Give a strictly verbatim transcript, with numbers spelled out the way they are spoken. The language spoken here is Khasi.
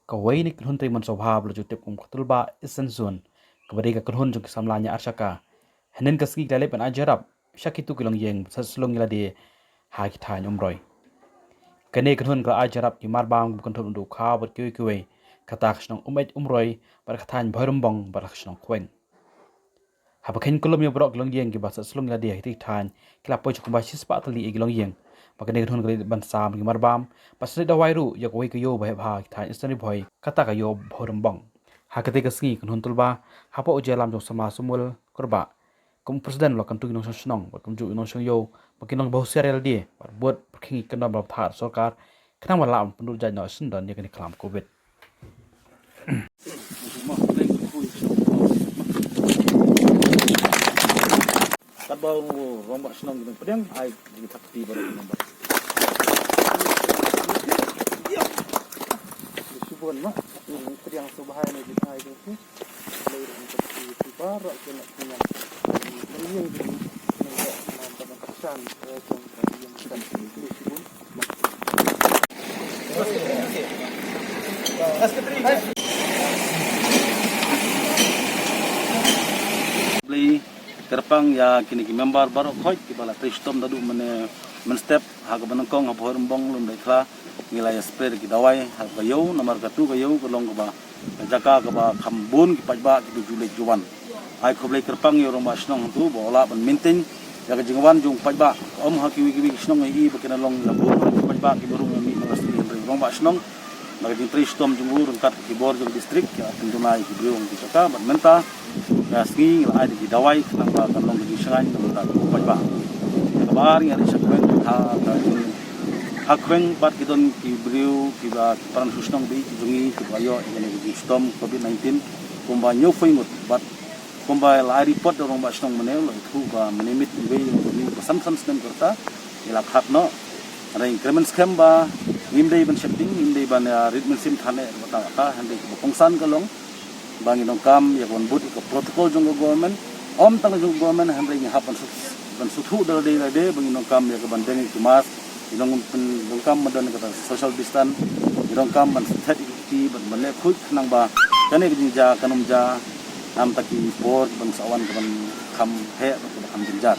Kawei na ki kynhun trei mon sngewbha ba la ju tip kum ka Tulba Eastern Zone, kaba dei ka kynhun jong ki samla ñiar shaka, hynnin ka sngi ki la leit ban ai jyrap sha kito ki longïing ba shet slung ïa lade ha ki thaiñ Umroi. Kane ka kynhun ka la ai jyrap ki marbam kiba kynthup Umdukhaw bad kiwei kiwei, kata ka shnong Umeit Umroi bad ka thaiñ Bhoirymbong bad ka shnong Khweng. Haba kheiñ kyllum ïa baroh ki longïing kiba shet slung ïa lade ha kitei ki thaiñ, ki la poi sha kumba shispah tylli ïa ki longïing. Bad kane ka kynhun ka la leit ban sam ki marbam bad sa leit dawai ruh ïa kawei ka ïew ba heh bha ha ki thaiñ Eastern Ri Bhoi, kata ka ïew Bhoirymbong. Ha katei ka sngi ka kynhun Tulba, hapoh u jingïalam jong u Samla Samuel Kurbah, kum u president, la kyntu ïa ki nongshong shnong bad kumjuh ïa ki nongshong ïew ba kin long ba husiar ïa lade bad bud pyrkhing ïa ki kyndon ba la bthah sorkar, khnang ba lah ban pynduh jait noh shisyndon ïa kane ka khlam Covid. Katba u rangbah shnong ki nang pdiang, ai jingthap kti baroh ki nang ba. Shibun ma, pdiang sngewbha ïa kine ki thaiñ jong ki. Lei ruh jingthap kti baroh ki nang pdiang. Nang ïeng ki nang ba nang ba nang pyrshang, eh, jong ka ïeng kan. Lei shibun. Khublei kyrpang ïa kine ki member baroh khoit kiba la trei shitom naduh mynne mynstep ha kaba nyngkong ha Bhoirymbong Lumdaikhla. Ngi la ïa spray da ki dawai ha ka ïew, namar katu ka ïew ka long kaba ka jaka kaba kham bun ki paidbah kiba ju leit ju wan. Ai khublei kyrpang ïa u rangbah shnong hangtu ba u lah ban maintain ïa ka jingwan jong u paidbah. Ym ha kiwei kiwei ki shnong ïa i ba kin long ïa bun ki paidbah kiba rung ïa mih na ka sngi, hynrei u rangbah shnong na ka jingtrei shitom jong u ryngkat ki bor jong district ki la pynduna ïa ki briew ha ki jaka bad mynta ka sngi ngi la ai da ki dawai khnang ba kan long ka jingshngaiñ na ka bynta ki paidbah. Ïa kaba ar ngi ïa ri sha Khweng ha ka jing ha Khweng pat ki don ki briew kiba ki para shnong ba ïeit jong ngi kiba ïoh ïa kane ka jingshitom Covid nineteen kumba hynñiewphew ngut bad kumba la ai report da u rangbah shnong mynne, la ïathuh ba mynne miet iwei ïa u briew ba san san snem ka rta, i la khat noh. Hynrei ngi kyrmen skhem ba ngim dei ban sheptieng, ngim dei ban ïa rit mynsiem than eh kata kata, hynrei kaba kongsan ka long ba ngi donkam ïa ka ban bud ïa ka protocol jong ka government. Ym tang jong ka government, hynrei ngi hap ban sut, ban suthuh da lade lade ba ngi donkam ïa ka ban beng ïa ki mask, ngi dong pyn, donkam ban don kata social distance, ngi donkam ban set ïa ki kti bad ban leh khuid khnang ba kane ka jingjia kan ym jia namar ki por kiban sa wan kiban kham heh bad kiban kham jynjar.